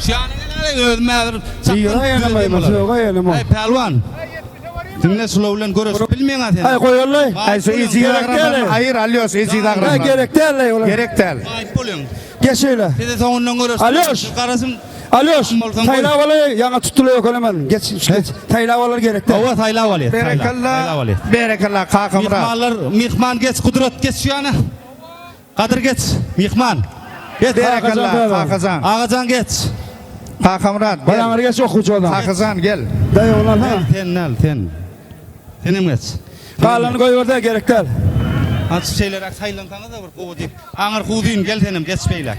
Şu ýana gel özüm häzir çakdan. Aý pälwan. Diňle şular bilen göreşip bilmeýäň-a sen. Aý goýaly. Aý şu ejiz agramlaryny aýyr alýos ejiz agramlaryny. Gerek däl olar. Gerek däl. Maýyp bolýaň. Geç şeýle. Size soňundan göreşip. Alýoş. Garasym. Alýoş. Saýlap alaý ýaňa tutdular ýokalamaz. Geç geç. Saýlap alar gerek däl. Hawa saýlap alýas. Berekella. Berekella Kakamyrat. Myhmanlar myhman geç Gudrat geç şu ýana. Gadyr geç, myhman. Geç. Berekella, Kakajan. Agajan geç. Kakamyrat gel. Baýaňyr geç okuwçy adam. Kakajan gel. Daýy oglan ha. Sen däl, sen. Senem geç. Galany goýber-de gerek däl. Aç şeýleräk saýlansaňyz-da bir gowy diýip. Aňyr huzyn gel senem geç beýläk.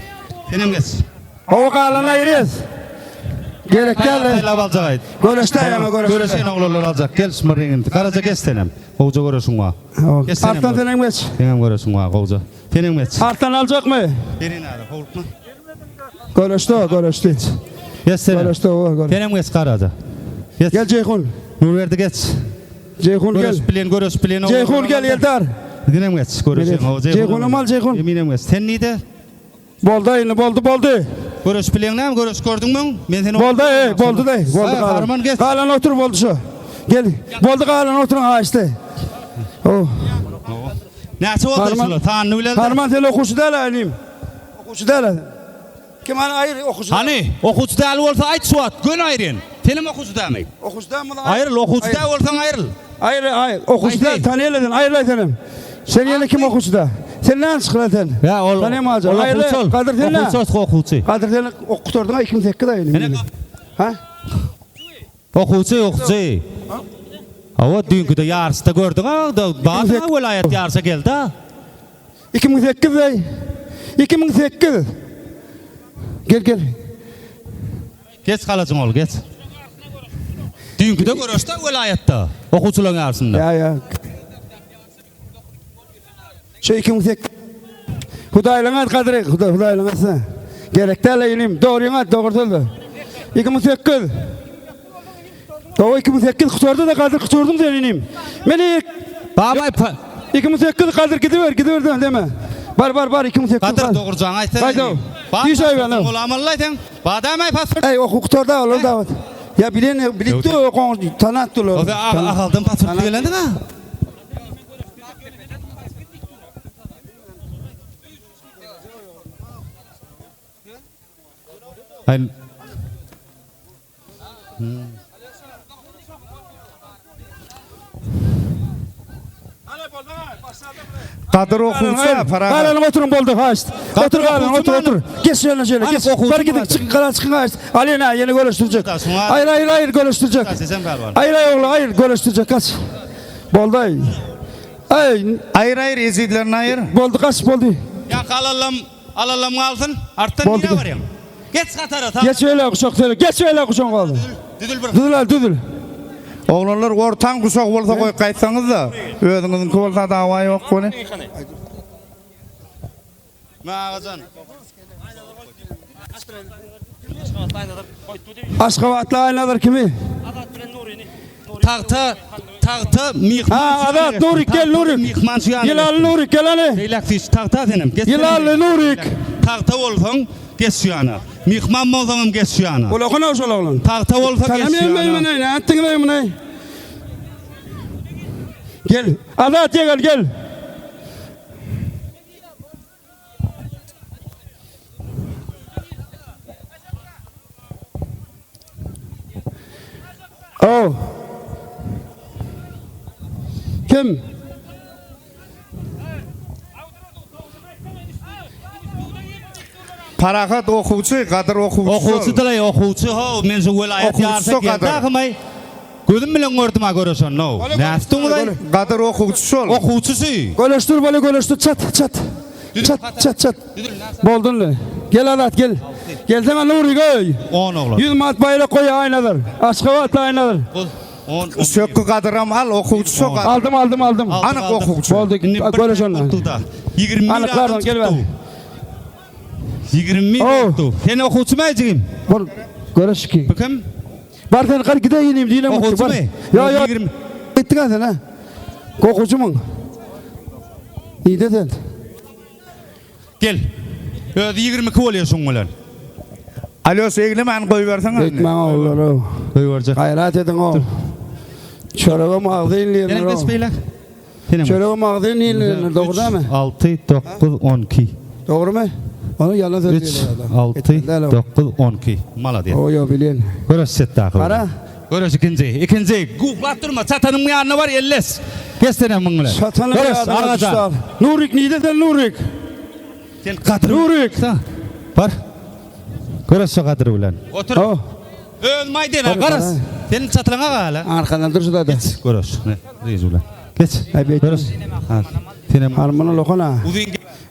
Senem geç. Hawa galany aýyrýas. Gerek däl. Saýlap aljak aýt. Göreşde ýaňa göreşde. Göreşen oglanlar aljak. Gel şu bir indi. Garaja geç senem. Gowja göreşiň bar. Geç senem. Arslan senem geç. Senem göreşiň bar gowja. Senem geç. Arslan aljakmy? Berin ara howlukma. Göreşdi o göreşdi. Geç senem. Göreşdi o göreşdi. Senem geç Garaja. Geç. Gel Ceyhun. Nurberdi geç. Ceyhun gel. Göreş bilen göreş bilen. Ceyhun gel Eldar. Senem geç. Göreşen. Ceyhunum al Ceyhun. Eminem geç. Sen nide? Boldy indi boldy boldy. Göreş bileň näme göreş gördüňmi? Men seni Boldy ey boldy day boldy Ha, Harman geç. Galan otur boldy şu. Gel. Boldy galan oturyň haýyşdy. Oh. Näçe boldy şular? Sanyny bilen. Harman sen okuwçy däl inim. Okuwçy däl. Kim hany aýyr okuwçy. Hany okuwçy däl bolsa aýt şu wagt göni aýryn. Senem okuwçy dälmi? Okuwçy dälmi? Aýryl okuwçy däl bolsaň aýryl. Aýyr aýyr okuwçy däl tanyýaly sen aýrylaý senem. Sen ýene kim okuwçy däl? Sen näme çykyla sen? Ýa ol Tanyýamajak. ol Aýryl okuwçy ol. Kadyr sen nä? Okuwçy okuwçy. Kadyr sen ok gutardyň 2008 aýyny. Ha? Okuwçy okuwçy. Hawa düýnküde ýaryşda gördüň a bar welaýat ýaryşa geldi a. 2008 aý. 2008. Gel gel. Geç galajyň ol geç. Düýnküde göreşde welaýatda okuwçylaryň ýarysynda. Ýa ýa. Şu 2008 Hudaýlaň at Kadyr, Hudaý Hudaýlaň atsa. Gerek däl inim, dogryňy at, dogry sözle. 2008 Doga 2008 gutardy da Kadyr gutardyň sen inim. Meni Babay 2008 Kadyr gidiber, gidiber deme. Bar bar bar 2008. Kadyr dogrujaňy aýtsana. Gaýda. Hiç aýbana. Gulamaly sen. Badamay pasport. Ey oku gutardy olar da. Ya bilen bilikdi o tanatdylar. O Ahaldan pasport gelendiň ha. Ay Gadyr okuwçy Parahat. Galalyň oturyň boldy haýyşt. Otur galalyň otur otur. Geç şöyle şöyle geç. Bar gidin çykyň gala çykyň haýyşt. Al ýene ýene göreşdirjek. Aýr aýr aýr göreşdirjek. Aýr aýr oglan aýr göreşdirjek kaç. Boldy aý. Aý. Aýr aýr ezizlerini aýyr. Boldy kaç boldy. Ýa galalam alalam galsyn. Artdan nirä barýaň? Geç hatara. Geç öyle guşak söyle. Geç öyle guşak galsyn. Düzül bir. Düzül al düzül. Oglanlar ortaň guşak bolsa goýup gaýtsaňyzda, özüňiziňki bolsa dawa ýok weli. Agajan. Aşgabatly Aýnazar kimi? Tagta tagta myhman. Ha Azat Nurik gel Nurik. Myhman şu ýana. Ýylanly Nurik gel hany. Beýläk süýş tagta senem. Geç. Ýylanly Nurik. Tagta bolsaň geç şu ýana. Myhman bolsaň hem geç şu ýana. Ol okuna şol oglan. Tagta bolsa geç şu ýana. Tanamaýan men näme etdiňiz muny? Gel. Azat gel gel. Oh. Kim? Parahat okuwçy, Gadyr okuwçy. Okuwçy dileý, okuwçy how, men şu welaýat ýaryşa geldi ahymay. Gözüm bilen gördüm ha göreşenini how. Nätdiňiz-aý? Gadyr okuwçy şol. Okuwçysy. Göreşdir bole göreşdir çat çat. Çat çat çat. Boldy indi. Gel Azat gel. Gelsene Nury göý. On oglan. 100 manat baýrak goý Aýnazar. Aşgabatly Aýnazar. On. On. Sökgi Gadyram al okuwçy şo Gadyr. Aldym aldym aldym. Anyk okuwçy. Boldy. Göreş onda. 21 Anyklardan gel bäri. 21 boldy. Sen okuwçymy jigim? Bol. Göreş ki. Bu kim? Bar sen kal gideýin inim diýlen Okuwçymy? Ýa ýa. Gitdiň sen ha. Okuwçymyň? Nide sen? Gel. Özi 22 bolýar şuň bilen. Alýos eglemän goýberseň indi. Beýtmäň ogullar-ow. Goýberjek. Gaýrat ediň-ow. Çöregem agzyn Senem geç diýenler-ow. beýläk. Senem. Çöregem agzyn diýenler, dogry dämi? 6 9 12. Dogrumy? Ony ýalan söz 3 diýerler. 6 9 12. Malades. O ýo bilýän. Göreş setdaky. Gara. Göreş ikinji. Ikinji. Guhlap durma. Çatanyň ýanyna bar elles. Geç senem muň bilen. Çatanyň Göreş ýanyna Agajan. düşdi. Nurik nide sen Nurik? Sen gadyr. Nurik. Bar. Göreş şu gadyr bilen. Otur. O. Özüm aýdyn ha garas. Senin çatylyňa gala. Arkadan dur şurada. Geç göreş. Ne? Reis bilen. Geç. Ay beýtme. Göreş. Ha. Senem Harmana lokana. uzun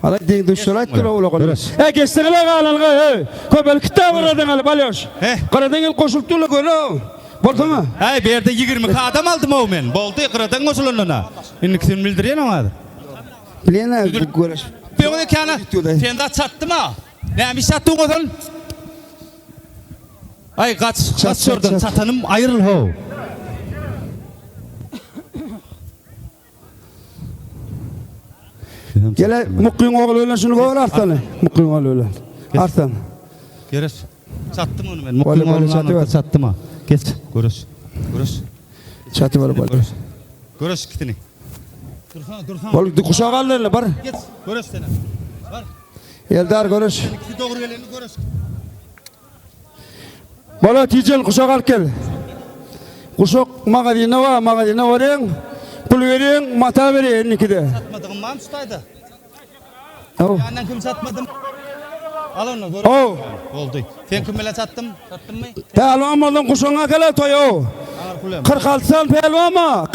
Ala deň duşlar aýtdyr o lokana. Göreş. E geçsene galanga ey. Köpel kitap oradan alyp alýoş. He. Garadan gel goşulyp durla göre. Bolsana. Hey bu ýerde 22 adam aldym o men. Boldy gyradan goşulandan ha. Indikisini bildirýän oňa. Bilene bu göreş. Öňe kana. Sen de çatdym ha. Näme iş çatdyň o sen? Ay gaç, gaç şuradan çatanym aýryl ho. Gele Mukkyň ogly bilen şuny gör Arslany. Mukkyň ogly bilen. Arslan. Göreş. Çatdym ony men. Mukkyň ogly bilen çatdym ha. Geç. Göreş. Göreş. Çatyp alyp al. Göreş. Göreş ikisini. Dursana, dursana. Bol kuşak al eline bar. Geç. Göreş seni. Bar. Eldar göreş. İkisi dogry geleni göreş. Bola tijel kuşak alyp gel. Kuşak magazine bar, magazine barýaň. Pul berýäň, mata berýär indikide. Satmadygym barmy şu taýda? Oh. Ýandan kim satmadym? Al ony gör. Oh. Boldy. Sen kim bilen satdym? Satdymmy? Pälwan bolsaň kuşagyňa gel toýa. Agyr pul hem. 46 san pälwan bar.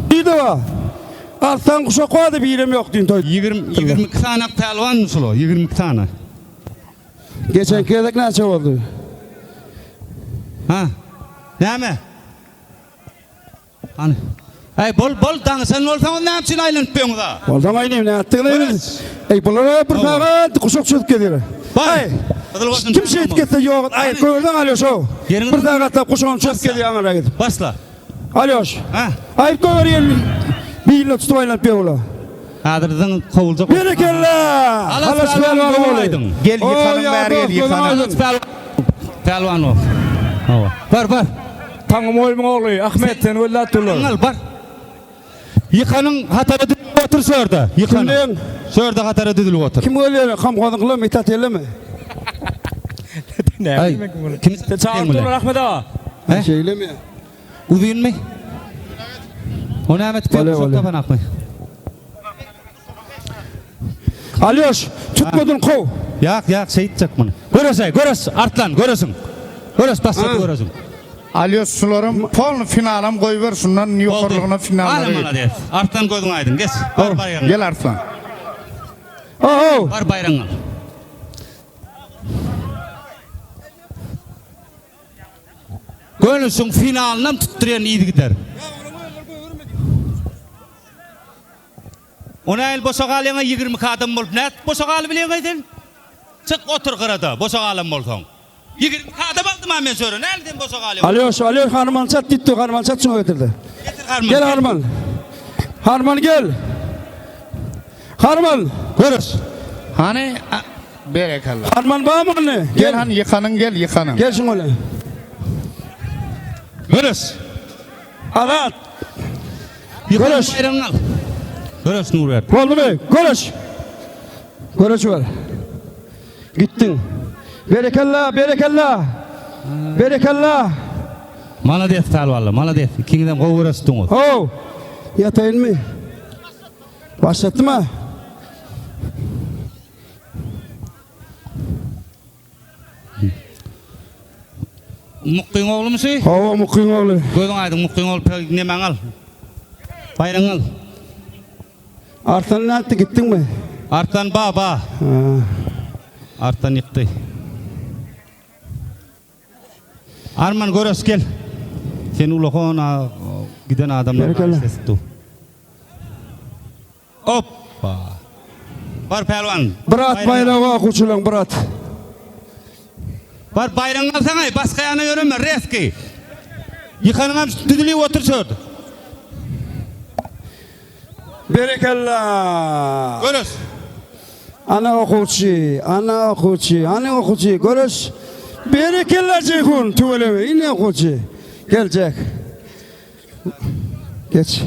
Diýdi ba. Alsaň kuşak bardy birem ýok diýin toý. 20 22 sany pälwan şulo, 22 sany. Geçenki gezek näçe boldy? Ha. Näme? Hany. Äý bol bol daňyşan bolsaňyz näme üçin aýlanyp beňiz-a? Bolsaň aýnym näme etdiňiz? Eý bulara bir sagat guşak çözüp gezýär. Bar. Aý. Kim şeýdip gezse ýok. Aý görseň alýoş o. Bir sagatlap guşagyny çözüp gezýär aňyra gidip. Başla. Alýoş. Ha. Aýyp goýber ýerini. Birine tutup aýlanyp ber ola. Häzir zyň kowuljak. Berekella! Halaç pälwan boldy. Gel ýykanyň bäri gel ýykanyň. Halaç pälwan. Pälwan ol. Hawa. Bar bar. Taňňym oýumyň ogly Ahmet sen wella tular. Al bar. Ýykanyň hatara düzülip otur şu ýerde. Ýykanyň. Kimden? Şu ýerde hatara düzülip otur. Kim gelýär? Kamhozyňkylar mi, Tatellemi? Aý, Kim Sen çagyryp durlar Ahmet aga. He? Şeýlemi? Uzynmy? O näme etip Bolýar, ýok bolýar. tapanakmy? Alýoş, tutmadyn kow. Ýak, ýak, şeýtjek muny. Göreşäý, göreş, Arslan, göreşiň. Göreş, başlady göreşiň. Alýos şularam polny finalam goýber şundan ýokarlygyna finallara Ala git. malades. Arslan gözüň aýdyň. Geç. Bar baýragyňy. Gel Arslan. Oo. Bar baýragyňy al. Göreşiň finalynam tutdurýan yzygider. O nähili boşa galýaňa 22 adam bolup nädip boşa galybilýäňaý sen? Çyk otur gyrada boşa galan bolsaň. 22 adam aldym ha men şöyle nähili sen boşa galýaň? Alýoş, Alýoş Harman çat diýdi, Harman çat şuňa getirdi. Getir Harman. Gel Harman. Harman gel. Harman. Görüş. Hany berekella. Harman barmy ony? Gel Gel. hany ýykanyň gel ýykanyň. Gel şuňa. öyle. Görüş. Azat. Ýykan Görüş. baýragyňy al. Görüş Nurberdi. Boldy mı? Görüş. Görüş ver. Gittin. Berekella, berekella. Berekella. Malades pälwanlar, malades. Ikiňizem gowy göreşdiňiz. Oh. Ýataýyn mı? Başlatdy mı? Mukkyň oglumy şu? Hawa, Mukkyň ogly. Gözüň aýdyň Mukkyň ogly pe nemäňi al. Baýragyňy al. Arslan nätdi gitdiň mi? Arslan ba ba. Arslan ýykdy. Arman göreş gel. Sen ulakan a, giden adamlar Berekella. sesi Hoppa. Bar pälwan. Brat baýragy okuwçylaryň brat. Bar baýragyňy alsaň aý, başga ýana ýöreme, reski. Ýykanyňam düzülip otur şurada. Berekella. Göreş. Ana okuwçy, ana okuwçy, ana okuwçy. Görüş. Berekella Jeýhun, tüweleme, ine okuwçy. Gel Jek. Geç.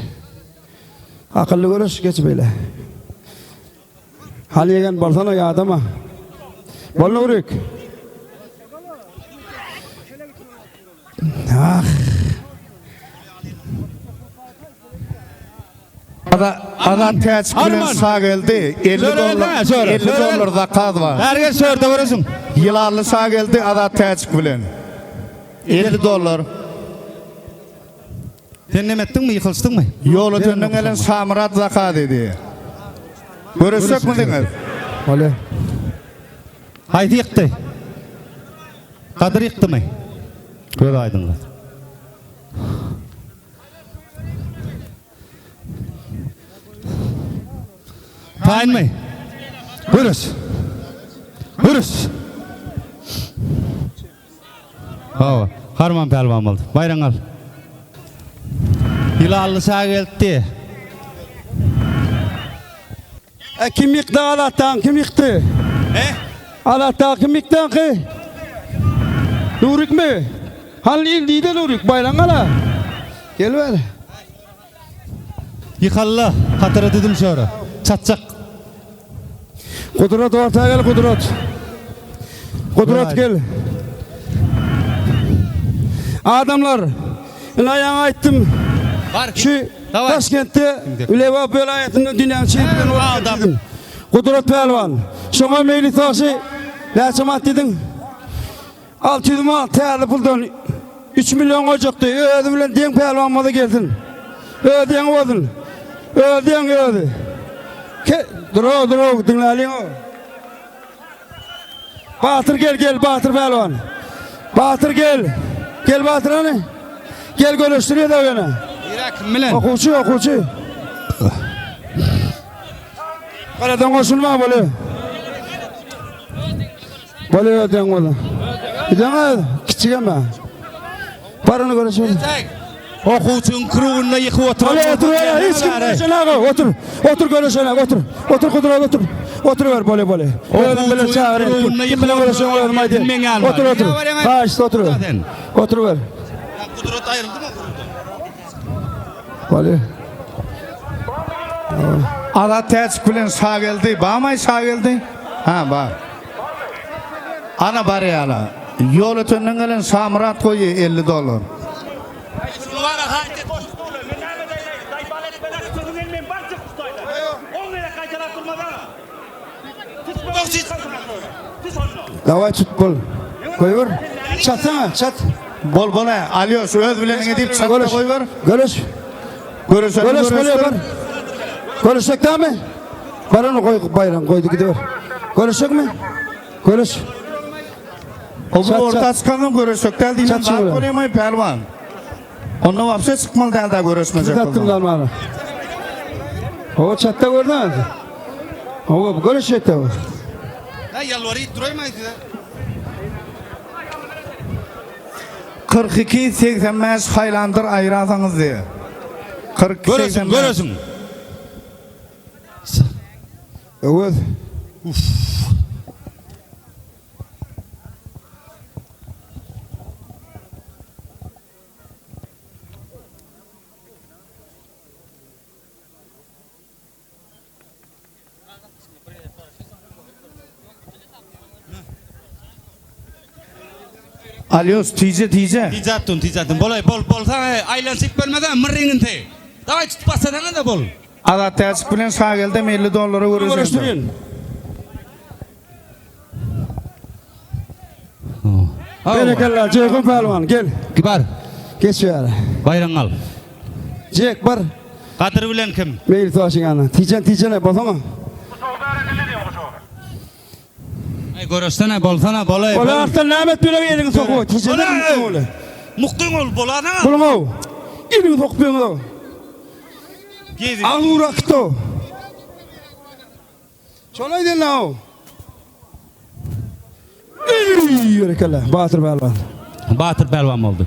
Akylly göreş, geç beýle. Hal ýegen bolsana ýadama. Bol Nurik. Ah. Azat Täçik bilen Şageldi 50 dollar 50 dollar zakaz bar. Her gel şörde göresiň. Ýylanly Şageldi Azat Täçik bilen 50 dollar. Sen neme etdiňmi, ýykylyşdyňmy? Ýolötenden gelen Şamyrat zakaz edýär. Görüşjekmisiňiz? Bolýar. Haýsy ýykdy? Gadyr ýykdymy? Göz aýdyňlyk. Taýynmy? Görüş. Görüş. Hawa, Harman pälwan boldy. Baýragyňy al. Ýylanly şa geldi. E, kim ýykdy Alatdagyň kim ýykdy? E? Alatdagy kim ýykdy aňky? Nurikmi? Hany il diýdi Nurik, baýragyňy al-a. Gel bäri. Ýykalla, hatara düzül şora. Çatjak. Gudrat orta gel Gudrat. Gudrat gel. Adamlar, ina ýaňy aýtdym. Bar. Şu Daşkentde Lebap welaýatynda dünýäniň çempiony bolup geldim. Gudrat pälwan. Şoňa mejlis başy näçe manat diýdiň? 600 manat täze puldan 3 million goýjakdy. Özi bilen deň pälwan bolsa gelsin. Özi deň bolsun. Özi deň özi. Ke duro duro diňläliň. Batyr gel gel Batyr pälwan. Batyr gel. Gel Batyr hany. Gel göreşdirýär da ýene. Ýere kim bilen? Okuwçy okuwçy. Garadan goşulma bolýar. Bolýar deň bolýar. Gideňiz kiçik eme. Baryny göreşelim. Okuwçyň krugunda ýykyp oturan. Bolýar otur bolýar hiç kim göreşenok otur. Otur göreşenek otur. Otur Kudrat otur. Otur ber bolýar bolýar. Özüm bilen çagyr. Kim bilen göreşeň özüm aýdayyn. Otur otur. Haýyşt otur. Otur ber. Kudrat aýryldymy oturdan? Bolýar. Azat Täjik bilen Şageldi barmy Şageldi? Ha bar. Ana bar ýala. Ýol ötenden gelen Şamyrat goýy 50 dollar. Daway tut bol. Goýber. Çatsana, çat. Bol bol he. Alýoş öz bileniňi diýip çatda goýber. Görüş. Görüşelim Görüş bolýar bar. Görüşek dämi? Bar ony goý baýragyny goýdy gidiber. Görüşekmi? Görüş. O bu orta çykandan görüşek däl diýmem Çat zat şöyle. bolýamy pälwan. Onda wapşe çykmaly däl da görüşmejek Çatdym bolsaň. dalmany. O çatda gördüňiz. O görüşek de. Ha ýalbaryp duraýmaý size. 42 85 haýlandyr aýrasaňyz diýe. 42 Göresiň, 85. göresiň. Öwez. Alýos tije tije. Tije atdym, tije atdym. Bolay, bol, bolsaň, aýlanyşyp bermeden myrryňyny te. Daway tutup bassaňa da bol. Azat Täjik bilen Şageldem 50 dollara görüşelim. Görüşdirin. Berekella Jeýhun pälwan gel. Bar. Geç ýere. Baýragyňy al. Jek bar. Gadyr bilen kim? Meýil taşyň ýanyna. Tijen tijene bolsana. Aý görüşsene bolsana bolay. Ola arslan näme et bilen eliňi sokup. Tijene Bolay. Mukdyň ol bolasana. Boluň. Eliňi sokup beňiz. Gezi. Agzy urakto. Şola aýdyn o. Berekella Batyr pälwan. Batyr pälwan boldy.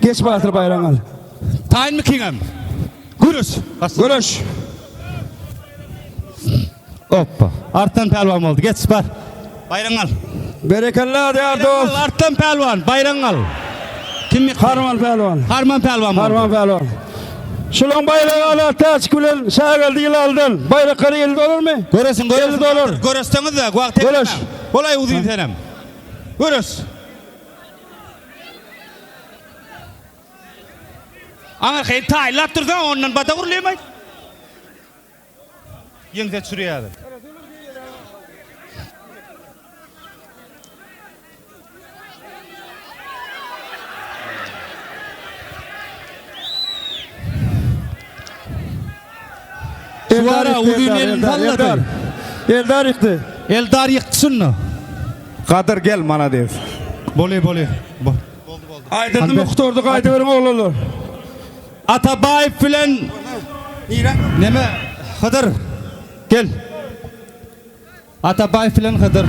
Geç Batyr baýragyňy al. Taýynmy kiňem? Göreş. Göreş. Hoppa. Artdan pälwan boldy. Geç bar. Baýragyňy al. Berekella diýar dost. Arslan Pälwan, baýragyňy al. Kim ýykdy? Harman Pälwan. Harman Pälwan boldy. Harman Pälwan. Şulaň baýragy ala Täçik bilen Şageldi Ýylaldan. Baýraklary 50 dollarmy? Göreşiň, göreşiň. 50 dollar. Göreşseňiz-de, wagt Göreş. Bolaý uzyn senem. Göreş. Aňyrky taýynlap dursaň, ondan bada gurlaýmaý. Ýeňse çürýärdi. Eldar uzyn elini sallady. Eldar ýykdy. Eldar ýykdy şunda. Gadyr gel malades. Bolýa bolýa. Aýdyldymy gutardy gaýdyberiň oglanlar. Atabaýew bilen Neme Hydyr gel. Atabaýew bilen Hydyr.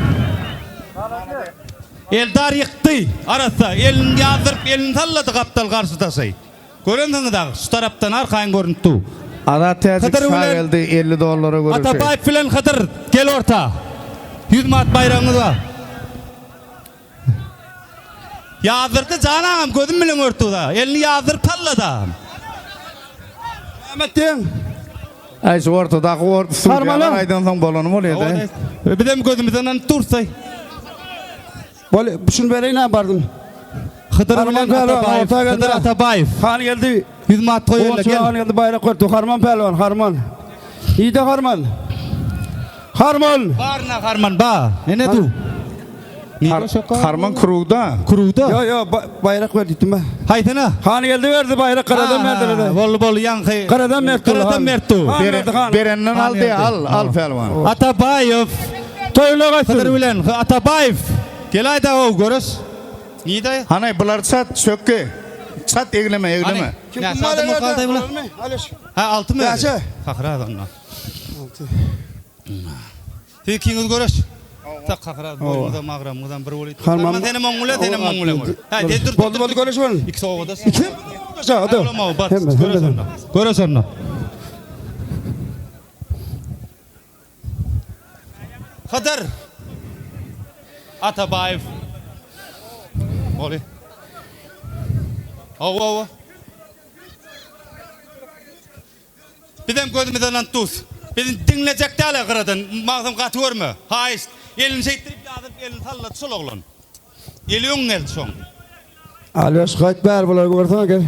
Eldar ýykdy. Arassa elini ýazdyryp elini sallady gapdal garşydaşy. Görensiňiz dagy şu tarapdan arkaýyn görünip dur. Azat Täjik Hydyr bilen Şageldi 50 dollara görüşi. Atabaýew bilen Hydyr gel orta. 100 manat baýragyňyz bar. Ýazdyrdy jan agam gözüm bilen gördi-da. Elini ýazdyryp sallada. Näme etdiň? Aý şu ortadaky or Harmana. sudýalar aýdansoň bolany bolýa-da. Bizem gözümizden ynanyp dursaý. Bol, şuny bereýin ha bardym. Hydyr Harman bilen pälwan, Atabaýew. orta geldi. Hydyr Atabaýew. Han geldi. 100 manat goý elle gel. Han geldi baýrak berdi. Harman pälwan, Harman. Nide Harman? Harman. Baryna Harman ba. Nene du? Harman Krugda. Krugda. Yo yo baýrak berdi diýdim. Haýsyna? Han geldi berdi baýrak garadan berdi. Boldy boldy ýaňky. Garadan berdi. Garadan berdi. Berenden aldy al al pälwan. Atabaýew. Toýuna gaýtsyn. Hydyr bilen Atabaýew. Gel aýda ow görüş. Nide? Hany bular çat çökki. Çat egleme egleme. Kim Kim kim Ha 6 mı? Näçe? Kakra onda. 6. Siz ikiňiz görüş. Tak kakra boýumyzam magramyzam bir bolup. Harman senem oň bilen senem oň bilen. Ha de dur. Boldy boldy görüş boldy. İkisi owada. İki. Hadi. Görüş onda. Görüş onda. Hydyr Atabaýew. Boldy. Hawa, hawa. Bizem gözümize ynanyp dus. Bizi diňlejek däl gyradan. Magtym gaty görme. Haýyşt. Elini şeýtdirip ýazyryp elini sallady şol oglan. Eli öň geldi şoň. Alýoş gaýt bäri bulary görsene gel.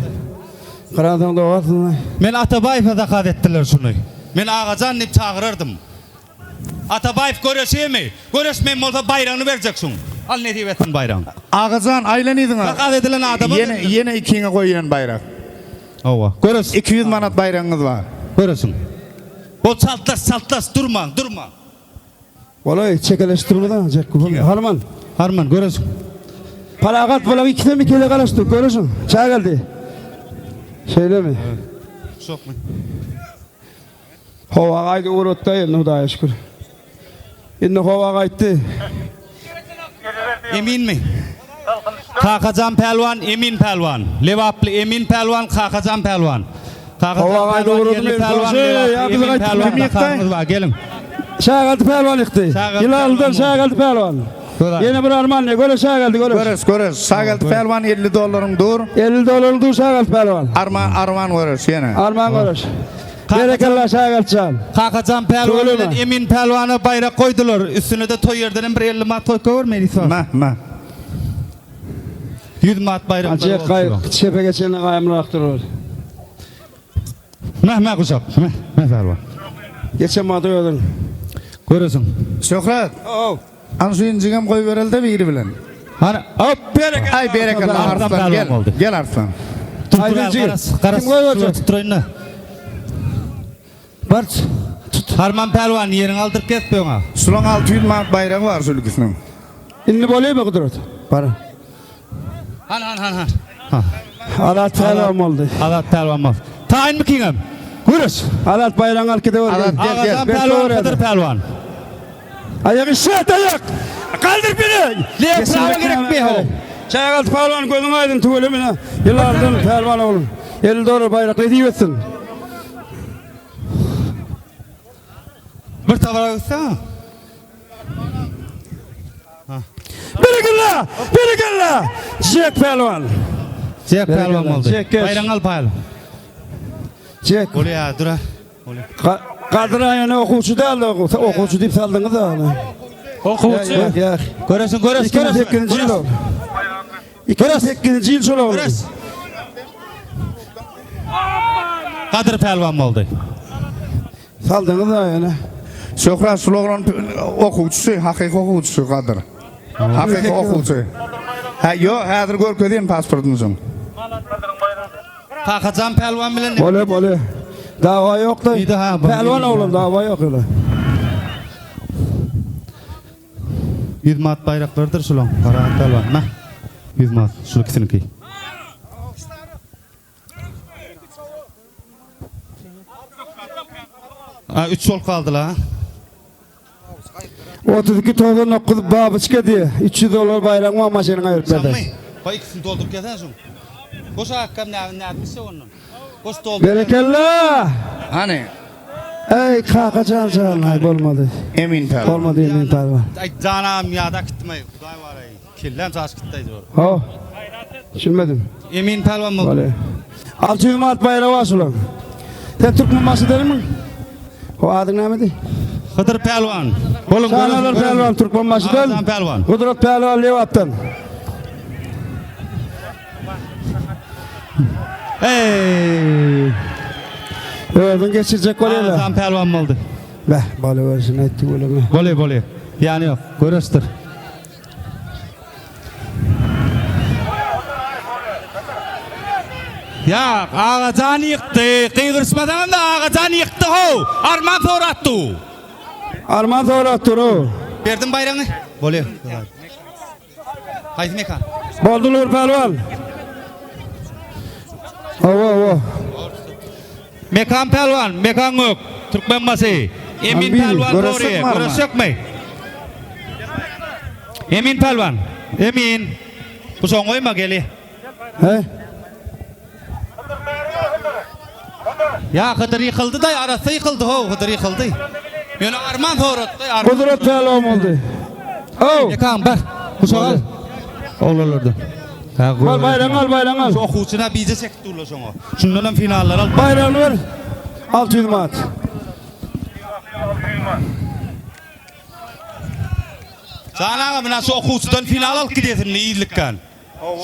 Gyransoň dogarsyn. Men Atabaýewe zakaz etdiler şuny. Men Agajan diýip çagyrardym. Atabaýew göreşemi? Göreş men bolsa baýragyny berjek şuň. Al nesip etsin baýragyny. Agajan aýlan yzyňa. Zakaz edilen adama Ýene ýene ikiňe goýýan baýrak. Hawa. Göreş. 200 manat baýragyňyz bar. Göreşiň. Bol çaltlaş çaltlaş durmaň durmaň. Bolay çekeleşdirmeden Jack. Harman. Harman göreşiň. Paragat bolak ikisem ikele galaşdy. Görüşün. Çay geldi. Şeýle mi? Şokmy? Howa gaýdy ugrutda indi Hudaýa şükür. Indi howa gaýtdy. Eminmi? Kakajan Pälwan, Emin Pälwan. Lebaply Emin Pälwan, Kakajan Pälwan. Kakajan Howa gaýdy Pälwan, ugrutdy, ýerli men Pälwan, şoşy, Lebaply ýa bizi Emin gaýtdy. Pälwan. Kim ýykdy? Kakamyz bar, geliň. Şagaldy pälwan ýykdy. Şagaldy Ýylaldan pälwan Şagaldy pälwan. Göz Ýene bir arman ne? Göre Şagaldy göre. Göreş göreş. Şageldi pälwan 50 dollaryň dur. 50 dolarly dur Şagaldy pälwan. Arman arman göreş ýene. Arman göreş. Berekella Şagaldyjan. Kakajan Pälwan Tüweleme. bilen Emin Pälwana baýrak goýdular. Üstüne de toý ýerden hem bir 50 manat goýup goýber Melis. Ma ma. 100 manat baýrak. Acı kay çepe geçene gaýamrak durur. Meh meh guşak. Meh meh pälwan. Geçen mada ödün. Göresiň. Şöhrat. Oh. An şu injigem goý berildi biri bilen. Hany Hop bereket. Ay berekella Arslan Arslan pälwan gel. boldy. Gel Arslan. Aydın jigit. Garas, garas. Kim goýberjek? Tutduraýyn. Bar. Harman Pälwan ýeriňi aldyryp gezip öňe. Şulaň 600 manat baýragy bar şu ülkesiniň. Indi bolýar mı Kudret? Bar. Han han han han. Ha. Alat pälwan boldy. Azat Pälwan bol. Taýyn mı kiňem? Görüş. Alat baýragyny alyp gidewer. Alat gel gel. Agajan Pälwan, Hydyr Pälwan. Ayak işlet ayak. Kaldır beni. Le bravo gerek mi ho? Çaýgaldy pälwan gözüň aýdyn tüwelemine. Ýylaldan pälwan oglum. 50 dolar baýrak nesip etsin. Bir tabara gitsen. Berekella! Berekella! Jek pälwan. Jek pälwan boldy. Jek geç. Baýragyňy al pälwan. Jek. Bolýar, dur-a. Gadyr aýany okuwçy däldi, okuwçy diýip saldyňyz da ony. Okuwçy. Ýa, ýa. Göreşiň, göreş, göreş. 2008-nji ýyl ol. 2008-nji ýyl şol oglan. Göreş. Gadyr pälwan boldy. Saldyňyz da ýöne. Şöhrat şul oglan okuwçysy, hakyky okuwçysy Gadyr. Hakyky okuwçy. Hä, ýok, häzir görkezýän pasportyny şoň. Kakajan pälwan bilen Bolýa, bolýa. Dawa ýok da. Ýa-da ha, Pälwan oglan dawa ýok ýöne. 100 manat baýraklarydyr şulaň. Parahat pälwan. Mä. 100 manat şul ikisiniňki. Ha, 3 bolup galdylar. 32 99 babyçka diýe. 300 dollar baýragyň bar maşynyňa berip berdi. Şammy, baý ikisini dolduryp gelsene şuň. Boş akgam näme nädip ondan. Boş doldur. Berekella! Hany? Ey kakajan jan, ay bolmady. Emin pälwan. Bolmady Emin pälwan. Ay janam ýada gitdim ay. Hudaý bar ay. Kellem çaş gitdi ay zor. Ho. Düşünmedim. Emin pälwan boldy. Bolýa. 600 manat baýragy bar şulaň. Sen türkmen başy dälmiň? O adyň nämedi? Hydyr pälwan. Boluň Şanalar pälwan türkmen başy däl. Agam pälwan. Gudrat pälwan Lebapdan. Ey! Özüň geçirjek bolýarlar. Agam pälwan boldy. Beh, bala görüşini aýtdy gülüme. Bolýa bolýa. Ýany ýok. Göreşdir. Ýa, Agajan ýykdy. Gygyryşmasaňam da Agajan ýykdy how. Arman soratdy. Arman soratdy ro. Berdim baýragyňy. Bolýa. Haýsy mekan? Boldy Nur pälwan. Hawa, hawa. Mekan pälwan, Mekan gök, Türkmenbaşy. Emin pälwan dogry, göreşjekmi? Emin pälwan, Emin. Bu soň goýma geli. He? Ýa Hydyr ýykyldy daý, arassa ýykyldy how, Hydyr ýykyldy. Ýöne arman soratdy, arman. Gudrat pälwan boldy. How. Mekan bar. Guşak al. Oglanlardan. Al baýragyňy al, baýragyňy al. Şu okuwçyna bije çekip durlar şoňa. Şundan hem finallar al. Baýragyny ber. 600 manat. Jan aga mına şu okuwçydan final alyp gidesin ýyllykdan.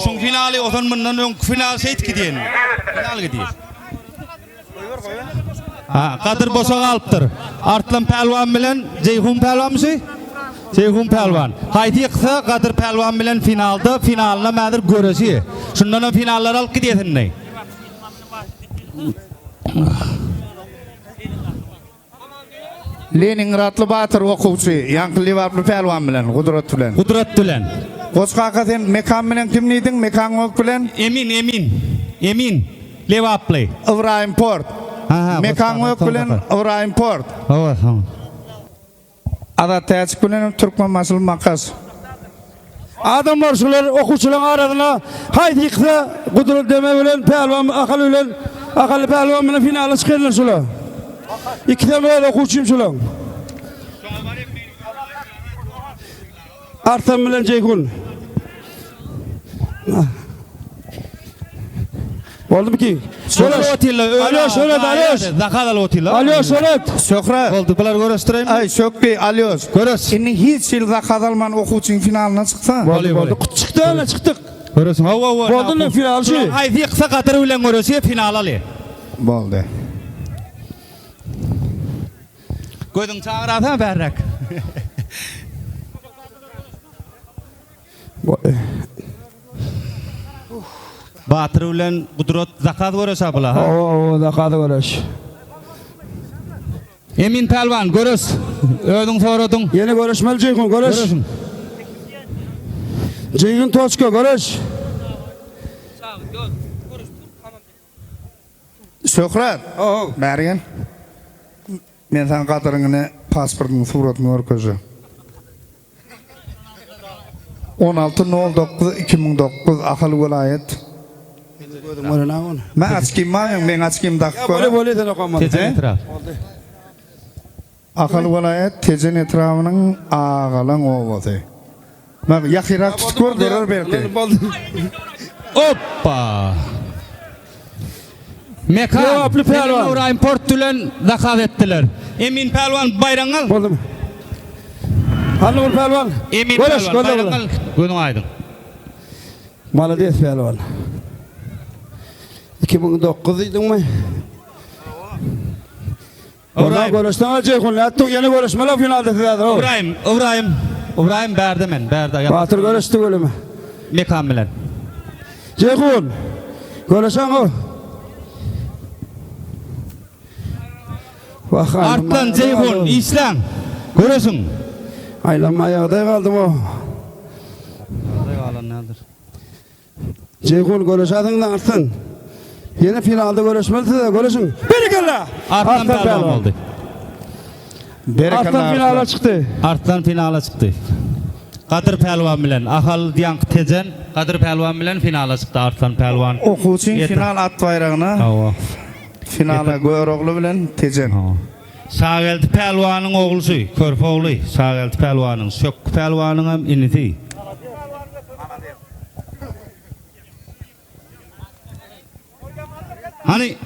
Şuň finaly ozan mundan öňki final şeýt gidýän. Final gidýär. Ha, Gadyr boşa galypdyr. Arslan pälwan bilen Jeýhun pälwanmy şu? Jeýhun pälwan. Haýsy ýyksa Gadyr pälwan bilen finalda, finalyna mäzir göreşi. Şundan hem finallara alyp gidýär indi. Leningradly batyr okuwçy, ýaňky lebaply pälwan bilen, Gudrat bilen. Gudrat bilen. Goç kaka sen Mekan bilen kim diýdiň? Mekan gök bilen? Emin, Emin. Emin. Lebaply. Ybraýym Port. Ha, ha, Mekan Goç gök kaka, bilen Ybraýym Port. Hawa, hawa. Azat Täjik bilen Türkmenbaşyly Makas. Adamlar şular okuwçylaryň arasynda haýsy ýyksa Gudrat Deme bilen Pälwan Ahal bilen Ahally Pälwan bilen finala çykarlar şular. Ikisem öz okuwçym şulaň. Arslan bilen Jeýhun. Boldumy ki? Şöyle otyrlar. Alýo şöyle alýo. Zakaz alyp otyrlar. Alýo şöyle. Şöhrat. Boldy, bular göreşdireýin. Aý Şökbi alýos. Göreş. Indi hiç hil zakaz alman okuwçyň finalyna çyksa. Boldy boldy. Çykdy ana çykdyk. Göreşiň. Hawa hawa. Boldy ne final şu. Haýsy ýyksa Gadyr bilen göreşýär, final alýar. Boldy. Gözüň çagyrasana bärräk. Batyr bilen Gudrat zakaz göreş abla ha. Hawa hawa zakaz göreş. Emin pälwan göreş. Özüň soradyň. Ýene göreşmeli Jeýhun göreş. Göreşiň. Jeýhun toçka göreş. Şöhrat. Bäri gel. Men saňa Gadyryň ine pasportynyň suratyny görkezjek. 16 09 2009 Ahal welaýat. Gözüm gören ha ony. Men açkim bar, meň açkim dakyp gör. Bolýa bolýa sen okama. Tejen etrap. Ahal welaýat Tejen etrabynyň Agalan obasy. Bak ýakyrak tutup gör görer belki. Oppa. Mekan. Jogaply pälwan. Nuraýym Port bilen zakaz etdiler. Emin pälwan baýragyňy al. Boldum. Hany bir pälwan. Emin Göreş, pälwan gözle baýragyňy al. Gözüň aýdyň. Malades pälwan. 2009 diýdiňmi? Orada göreşden Jeýhun nätdiň? Ýene göreşmeli finalda siz häzir. Ybraýym, Ybraýym, Ybraýym bärde men, bärde. Batyr göreşdi gölüme. Mekan bilen. Jeýhun, göreşeň o. Wah, Artlan Jeýhun, işläň. Göreşiň. Aýlanma ýagdaý galdym o. Ýagdaý galan nädir? Jeýhun göreşäsiň Arslan. Ýene finalda göreşmeli size göreşiň. Berekella! Arslan pälwan boldy. Berekella Arslan finala çykdy. Arslan finala çykdy. Gadyr pälwan bilen Ahal Diýank Tejen Gadyr pälwan bilen finala çykdy Arslan pälwan. Okuwçyň final at baýragyna Hawa. Finala Görogly bilen Tejen. Hawa. Şageldi pälwanyň oglusy, körpe ogly Şageldi pälwanyň, Şökgi pälwanyň hem inisi. Hany.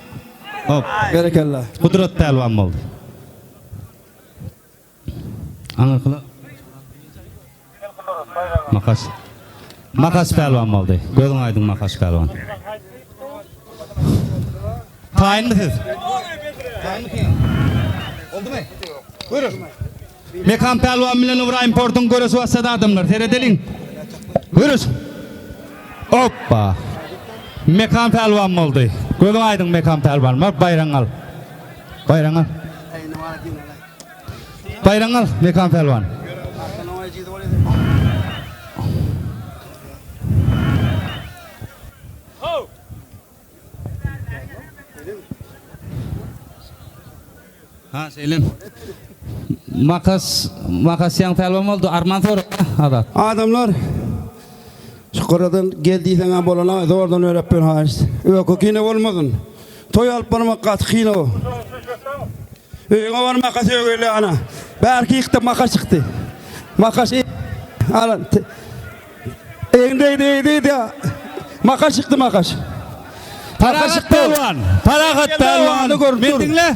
Hop. Berekella. Gudrat pälwan boldy. Aňyrkyla. Makas. Makas pälwan boldy. Gözüň aýdyň Makas pälwan. Taýynmy siz? Boldumy? Görüş. Mekan pälwan bilen Ybraýym Portuň göreşi başlady adamlar. Seredeliň. Görüş. Hoppa. Mekan pälwan boldy. Gözüň aýdyň Mekan pälwan. Bar baýragyňy al. Baýragyňy al. Baýragyňy al Mekan pälwan. Ha şeýlem. Makas, makas ýaň pälwan boldy. Arman sor Azat. Adamlar şu gyradan gel diýseň bolana zordan örep bir haýyş. Öýke kine bolmasyn. Toý alyp barmak gaty kyn o. Öýüňe bar makas ögeli ana. Bärki ýykdy makas çykdy. Makas ala Eňdeydi eýdeydi. Makas çykdy makas. Parahat pälwan. Parahat pälwan. Men diňle.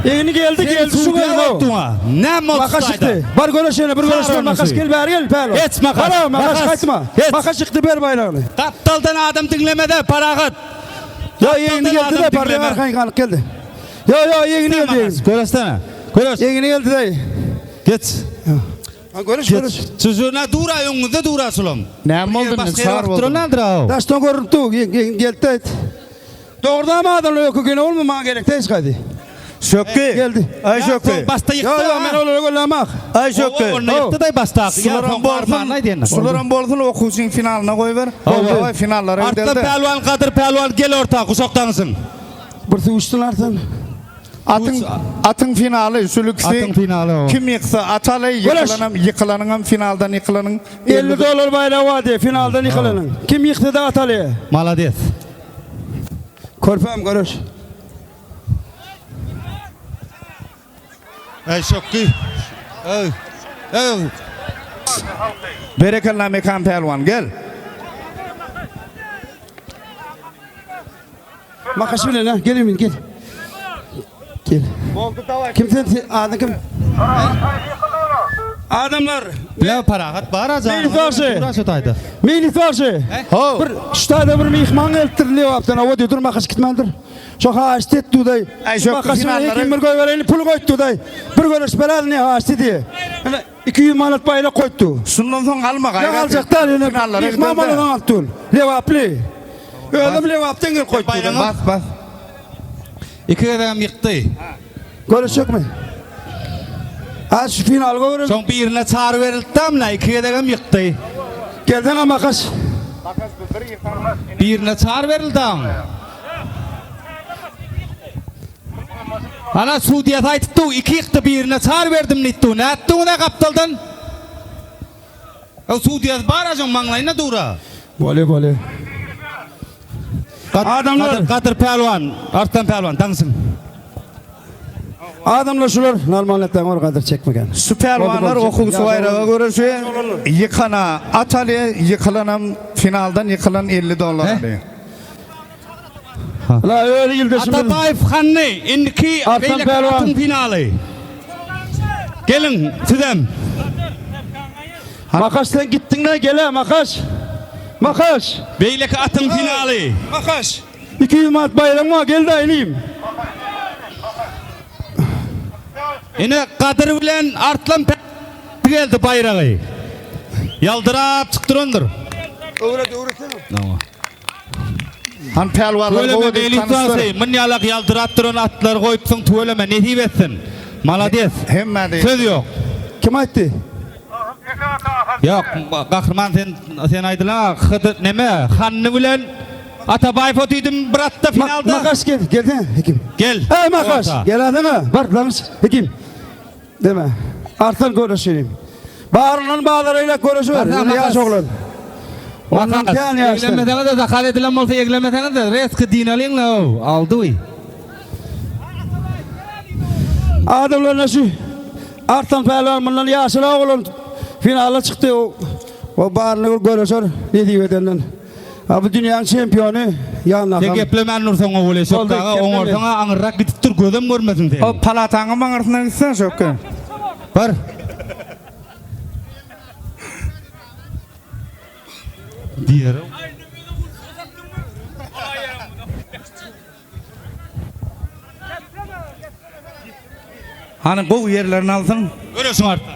Egni geldi geldi şu geldi. Näme boldy? Makas çykdy. Bar göreş ýene bir göreş bar makas gel bäri gel pälwan. Geç makas. Bar makas gaýtma. Makas çykdy ber baýragyny. Gapdaldan adam diňlemede Parahat. Ýa egni geldi de barýan arkaýyn galyp geldi. Ýa ýa egni geldi. Göreşsene. Göreş. Egni geldi daýy. Geç. Ha göreş göreş. Çüzüne dura öňüňizde dura şulam. Näme boldy indi çar boldy. Nädir aw? Daşdan görünip dur. Geldi aýt. Dogrudan adamlar ökü gene olma maňa gerek däl hiç gaýdy. Şökki. Geldi. Aý Şökki. Başda ýykdy. Ýok ýok men olara göllemak. Aý Şökki. Onda ýykdy da başda. Şularam bolsun. Şularam bolsun okuwçyň finalyna goýber. Boldy finallara gideldi. Arslan pälwan Gadyr pälwan gel orta guşakdaňsyn. Bir suwuşdun Arslan. Atyň atyň finaly şul ikisi. Atyň finaly o. Kim ýyksa ataly ýykylanam ýykylanyňam finaldan ýykylanyň 50 dollar baýragy bar diýe finaldan ýykylanyň. Kim ýyksa da ataly. Malades. Körpäm göreş. Ey Şökki. Ey. Ey. Berekella Mekan pälwan gel. Makaş bilen ha gel Emin gel. Gel. Kim sen adyň kim? Adamlar. Bile parahat bar aja. Meýlis bagşy. Şu taýda. Meýlis bagşy. Ho. Bir şu taýda bir myhman gelipdir Lebapdan. Owa diýip dur makaş gitmändir. Şo haýyşt et dudaý. Aý şo Makaş finallara bir goýbereýin pul goýupdy dudaý. Bir görüş beräl ne haýyşt diýe. Ine 200 manat baýrak goýupdy. Şundan soň alma Ne gaýrat. aljak däl ýöne Finallara myhman gidelim. bolan alyp dur. Lebaply. Özüm Lebapdan gelip goýupdy. Bas bas. Iki gezegem ýykdy. Görüşjekmi? Ha şu final görüş. Soň birine çary berildi damla iki gezegem ýykdy. Gelsen makaş. Birine çary berildi am. Ana sudýasy aýtypdy, iki ýykdy birine çary berdim diýipdi. Nätdi ony gapdaldan? O sudýasy bar ajaň maňlaýyna dura. Bole bole. Adamlar Gadyr, Gadyr pälwan, Arslan pälwan daňsyn. Adamlar şular normal etden ol gadyr çekmegen. Şu pälwanlar okuwçy baýraga göreşi ýykana at alýar, ýykylanam finaldan ýykylan 50 dollar alýar. La öyle ildeşimiz. Atabaýew Hanny indiki Arslan beýleki pälwan. atyň finaly. Geliň sizem. Makaş sen gittin de gele Makaş. Makaş. Beýleki atyň finaly. Makaş. 200 manat baýragyň bar gel de inim. Ine Gadyr bilen Arslan geldi baýragy. Ýaldyrap çykdyrandyr. Öwret öwretsene. Han pälwanlar Tüweleme gowy diýip Meýlis tanyşdyr. bagşy, mün ýalak ýaldyrap duran atlary goýupsyň tüweleme nesip etsin. Malades. Hemmä diýip. Söz ýok. Kim aýtdy? Ýok, Gahryman sen sen aýdyla Hydyr neme Hanny bilen Atabaýew otyrdym bir atda finalda. Makaş gel gelsene Hekim. Gel. Ey Makaş Orta. gel alsana. Bar lanış Hekim. Deme. Arslan görüşelim. Baryndan bazara ile görüşüver. Bardan Ýaş Makas. oglan. Ondan kän ýaşlar. Eglemeseňiz de zakaz edilen bolsa eglemeseňiz de reski dinalyň la aldy. Adamlar şu Arslan pälwan bundan ýaşyrak oglan finala çykdy. O, o baryny görüşer nesip edenden. Ha bu dünýäniň çempiony ýanynda. Sen geplemän dursaň o bole Boldy, şokdaga geplemeyin. oňarsaň aňyrrak gidip dur gözüm görmesin seni. O palataňyň maňyrsyndan gitsen şokka. Bar. Diýer. Hany gowy ýerlerini alsyn. Göreşiň artdy.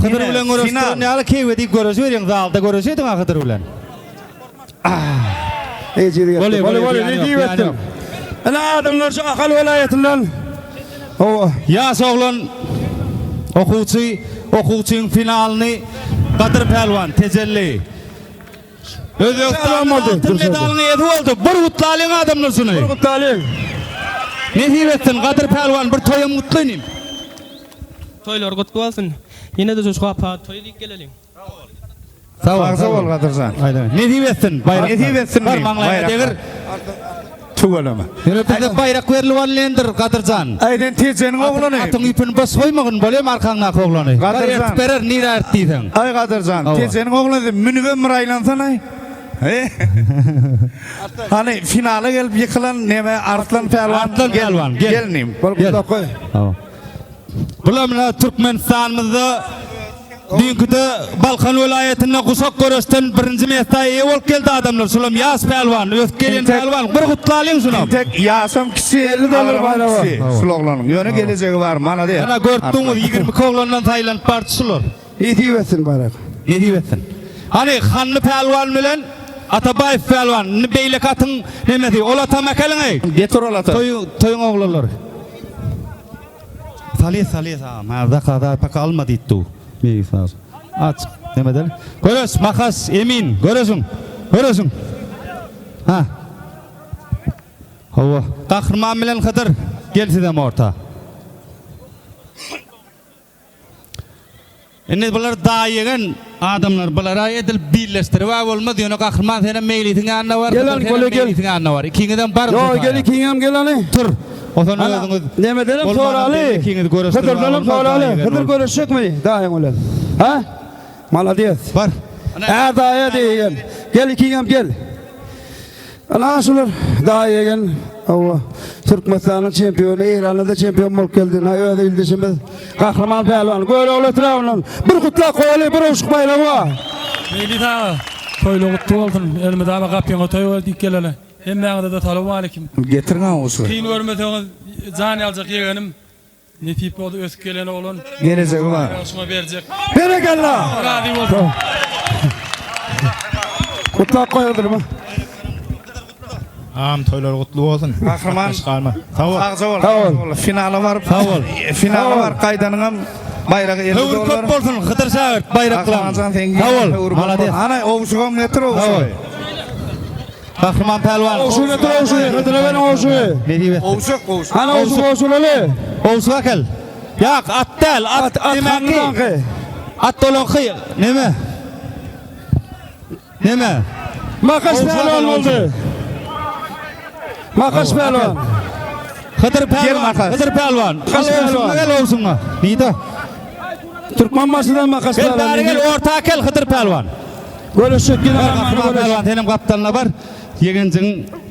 Hydyr bilen Final. göreşdiren ýaly keýwe diýip göreşi berýän zalda göreşeýdiň ha Hydyr bilen. Ejiz Bolýa, geldi. bolýa, Bolýa, bolýa, ýany ne ýok, diýip ýany etdim. ýok. Ene adamlar şu Ahal welaýatyndan. Owa. Ýaş oglan okuwçy okuwçyň finalyny Gadyr Pälwan tejelli. Özbegistanyň Pälwan boldy, altyn Dursun. medalyny eýesi boldy. Bir gutlalyň adamlar şuny. Bir gutlalyň. Nesip etsin Gadyr Pälwan bir toýam gutlaýyn. Toýlar gutly bolsun. Ýene-de şu gapa toý diýip geleliň. Sag bol. Sag bol Gadyrjan. Nesip etsin baýrak. Nesip etsin Bar diýip, maňlaýa baýrak. degir. Tüweleme. Ýöne bizde baýrak berilip alyndyr Gadyrjan. Aýdan Tejeniň oglany. Atyň ýüpüni boş goýmagyn bolýam arkaňdaky oglany. Bar Gadyrjan. ertip berer nirä ert diýseň. Aý Gadyrjan, Hawa. Tejeniň oglany münübem bir aýlansana. He. Hany finala gelip ýykylan neme Arslan pälwan. Arslan pälwan, gel. Gelnim. Bol Gel. gutlap goý. Bular mine Türkmenistanymyzda düýnküde Balkan welaýatynda guşak göreşden birinji mesta eýe bolup geldi adamlar. Şulam ýaş pälwan, ösüp gelýän Entek- pälwan. Bir gutlalyň şunam. Tek ýaşam kiçi 50 dollar agramam baýragy. kiçi. Şul oglanyň. Ýöne gelejegi bar, mana diýer. Ana gördüňiz 22 oglandan saýlanyp bardy şular. Nesip etsin baýrak. Nesip etsin. Hani Hanly pälwan bilen Atabaýew pälwan, indi beýleki atyň nemesi, ol atam äkeliň eý. Getir ol ata. Toýuň toýuň oglanlary. Salýa salýa sa, mazda kaza paka alma diýdi. Meýlis sag. Aç, neme der? Göreş, makas, emin, göreşiň. Göreşiň. Ha. Hawa. Gahryman bilen Hydyr, gel sizem orta. Indi bular daýygan adamlar bulara edil birleşdirip bolmaz. Ýöne Gahryman senem Meýlisiň ýanyna bar, Gel Hydyr al, senem gole gel. Meýlisiň ýanyna bar. Ikiňizem bar. Yo gel ikiňem gel hany. Tur. Osan Ana, özüňiz Nemedenem Bolmana soraly. belli ikiňiz göreşdirip Hydyrdanam bolmaz, soraly. daýygan Hydyr ol. görüşjekmi daýyň bilen? Ha? Malades. Bar. Är daýa diýen. Gel ikiňem gel. Ana şular daýa gel. Hawa. Türkmenistanyň çempiony, Eýranda da çempion bolup geldi. Na öz ildeşimiz Gahryman pälwan. Görogly etrabyndan bir gutlak goýaly, bir owşuk baýragy bar. Meýlis aga, toýlar gutly bolsun. Elmydama gapyňa toý bol diýip geleli. Hemmäňize de salam aleyküm. Getirin ha olsun. Kyn görmeseňiz jan ýaljak ýegenim. Nesip boldy ösüp gelen oglan. Gelejegi bar. Ýagşyma berjek. Berekella. Razy bolsun. Gutlak goýaldyrma. Am toýlar gutly bolsun. Gahryman. Galma. Sag bol. Sagja bol. Sag bol. Finala baryp. Sag bol. Finala Sag bol. baryp gaýdanyňam baýragy 50 Höwür dollar. köp bolsun Hydyr şägirt baýraklan. Gahrymanjan sen Sag bol. höwür köp Malades. bolsun. Ana owşugam getir owşugy. Gahryman pälwan. Owşugy getir owşugy. Hydyra beriň owşugy. Nesip etsin. Owşuk owşuk. Ana owşuk owşulaly. Owşuk akel. Ýak, at däl, at, At at demäki. hangydanky. At dolanky neme? Neme? Makaş Owşuk pälwan akel, boldy. Makaş pälwan. Hydyr Gel pälwan, Makas. Hydyr pälwan. Makas Al pälwan. owsuňa gel owsuňa. Nida. Türkmen başydan Makas Gel pälwan. bäri gel orta gel Hydyr pälwan. Göreşek ýene Bar Rahmany Gahryman göreş. pälwan senem gapdalyna bar. Ýegenjiň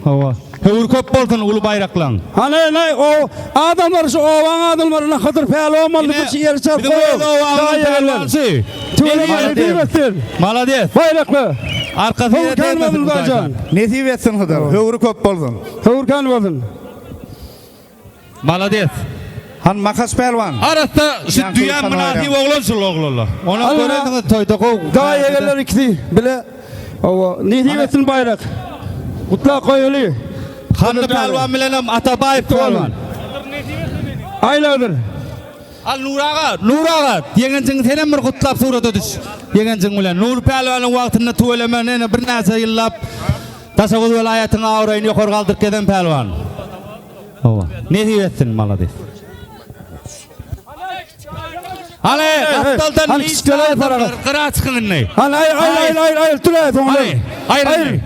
hawa. Höwür köp bolsun uly baýraklaň. Hany ne o adamlar şu obaň adamlaryna Hydyr pälwan boldy bir şey ýeri çarp Biziň öz obamyzyň pälwansy. Tüweleme etsin. Malades. Baýrakly. Arkasy Höwür kän bolsun Hudaýjan. Nesip etsin Hydyr. Höwri köp bolsun. Höwür kän bolsun. Malades. Han Makas pälwan. Arassa şu Ýaňky düýä ýykan mynasyp oýran. oglan şul oglanlar. Ona Alla. görersiňiz toýda gowy. Daha ýegenler ikisi bile. Owa, nesip etsin baýrak. Gutlak goýaly. Hanly pälwan bilenem Atabaýew pälwan. Aýladyr. Al Nur aga, Nur aga, ýegenjiňi senem bir gutlap surata düş. Ýegenjiň bilen. Nur pälwanyň wagtynda tüweleme ene birnäçe ýyllap Daşoguz welaýatynyň abraýyny ýokary galdyryp gezen pälwan. Hawa. Nesip etsin, malades. Hany, gapdaldan Hany kiçikeler taraga. Gyra çykyň indi. Hany aýr aýr aýr aýr aýr tur aý soňra. Hany, aýr indi.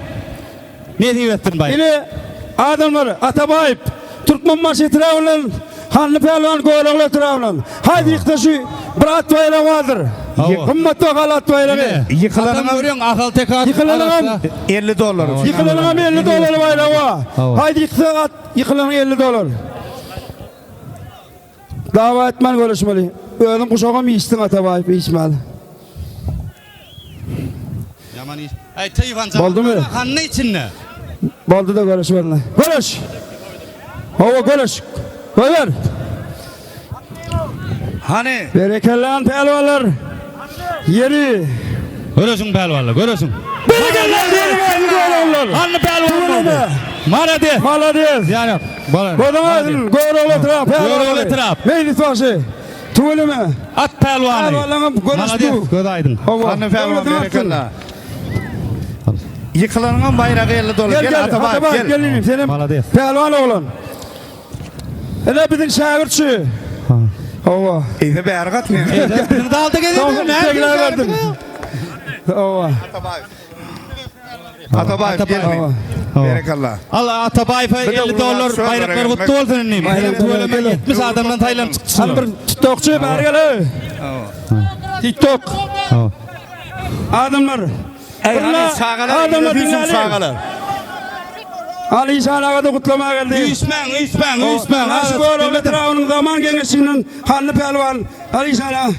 Nesip etsin baý. Ine adamlar Atabaýew Türkmenbaşy etrabyndan Hanly pälwan Görogly etrabyndan. Haýsy ýyksa şu bir at baýragy bardyr. Hawa. Gymmat bahaly at baýragy. Ýykylanyňam Görüň Ahalteke at. Ýykylanyňam 50 dollar. Ýykylanyňam 50 dollar baýragy bar. Hawa. Haýsy ýyksa at ýykylanyň 50 dollar. Dawa etmän göreşmeli. Özüň guşagam iýişdiň Atabaýew iýişmäli. Ýaman iş. Aý Teýwan Boldumy? Hanny içinde. Boldy da göreşmeli. Göreş! Hawa göreş. Goýber. Hany Berekellan pälwanlar. Ýeri. Göreşiň pälwanlar, göreşiň. Berekella berekella göroglar. Hanny pälwan boldy. Malades. Malades. Ýa ýok. Gözüň aýdyn, Görogly etrap. Görogly etrap. Mejlis bagşy. Tüweleme. At pälwany. Pälwanlaryň göreşdi. Malades, göz aýdyň. Hawa. Hanny pälwan Döwletiň berekella. Ýykylanyňam baýragy 50 dollar. Gel Gel gel Atabaýew Atabaýew gel. gel inim senem Malades. pälwan oglan. Ine biziň şägirt şu. Hawa. Eýse bäri gatmaýar. Biziň dalda gezedi. Näme berdim? Hawa. Atabaýew gel. Berekella. Allah Atabaýewe 50 dollar baýraklar gutly bolsun indi. Tüweleme 70 adamdan saýlanyp çykdy. Hany bir TikTokçy bäri gel. ey. TikTok. Adamlar. Ey hani çagalar, Adamlar hüjüm dinläli. çagalar. Ali Işan aga da gutlamaga geldi. Üýşmäň, üýşmäň, üýşmäň. Şu Görogly etrabynyň zaman geňeşinden Hanly pälwan Ali Işan aga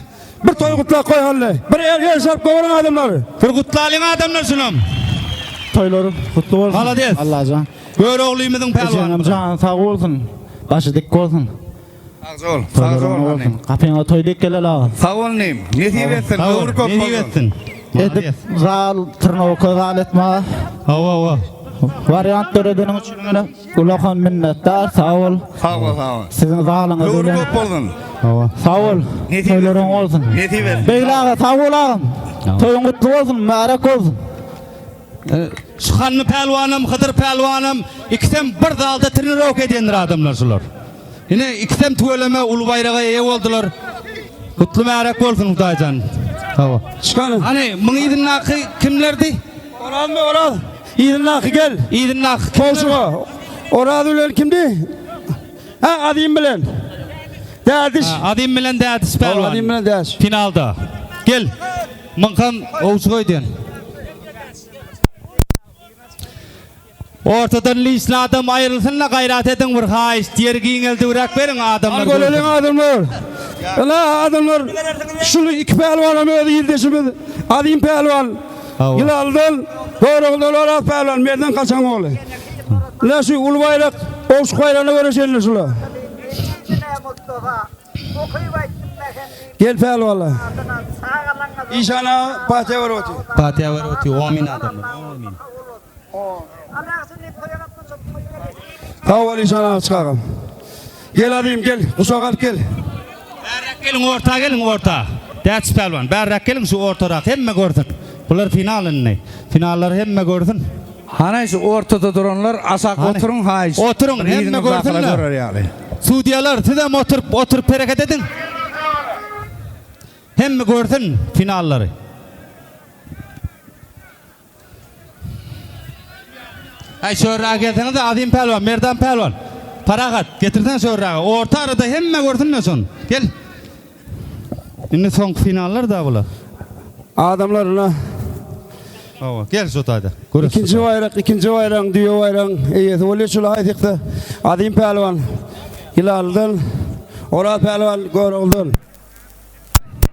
bir toý gutlap goý Hanly. Bir el el çalyp goýuň adamlar. Bir gutlalyň adamlar şunam. Toýlary gutly bolsun. Malades. Allajan. Göroglymyzyň pälwany. Ejeňem jany sag bolsun. Başy dik bolsun. Sag bol. Sag bol. Bolsun. Gapyňa toý dik geleli aga. Sag bol nim. Nesip etsin. Sag bol. Ömri köp Nesip bolsun. etsin. Edip zal tırnawka zal etme. Hawa hawa. Wariant döredeniň üçin ýene ulakan minnetdar. Sag bol. Sag bol, sag bol. Siziň zalyňyz Ömri bilen. köp bolsun. Hawa. Sag bol. Nesip Toýlaryň etsin. bolsun. Nesip etsin. Beýle aga sag bol agam. Toýuň gutly bolsun, mübarek bolsun. Şu Hanly pälwanam, Hydyr pälwanam ikisem bir zalda trenirowka edendir adamlar şular. Ine ikisem tüweleme uly baýraga eýe boldular. Gutly märek bolsun Hudaýjan. Hawa. Çykany. Hany muň yzyndaky kimlerdi? Orazmy Oraz? Yzyndaky gel. Yzyndaky kimler? Komşuga. Oraz bilen kimdi? Ha Azim bilen. Dädiş. Ha, Azim bilen Dädiş pälwan. Azim bilen Dädiş. Finalda. Gel. Muňkam owçy goýdun. Ortadan lişni adam aýrylsyn da gaýrat ediň bir haýyşt ýeri giňeldibiräk beriň adamlar. Al göreliň adamlar. Ela adamlar şuny iki pälwanam öz ildeşimiz Azim pälwan. Ýylaldan Göroglydan Oraz pälwan Merdan Kaçan ogly. Ela şu uly baýrak Owşuk baýragyna göreşenler şular. Gel pälwanlar. Işana patyýa berip otyr. Patyýa berip otyr. Omyn adamlar. Omyn. Sag bol Işan aga çykagam. Gel Azim gel. Guşak alyp gel. Bärräk geliň orta geliň orta. Däç pälwan bärräk geliň şu ortarak hemme görsün. Bular final indi. Finallary hemme görsün. Hany şu ortada duranlar aşak oturyň haýyş. Oturyň hemme görsünler. Görer ýaly. Sudýalar sizem oturyp oturyp hereket ediň. Hemme görsün finallary. Aý şörräk gelseňiz Azim pälwan, Merdan pälwan. Parahat, getirsene şu örräge. Orta arada hemme görsün-de şony. Gel. Indi soňky finallar da bular. Adamlar ina. Hawa, gel şu taýda. Göreş. Ikinji baýrak, ikinji baýragyň, düýe baýragyň eýesi bolýar şul haýsykda. Azim pälwan Ýylanlydan, Oraz pälwan Görogludan.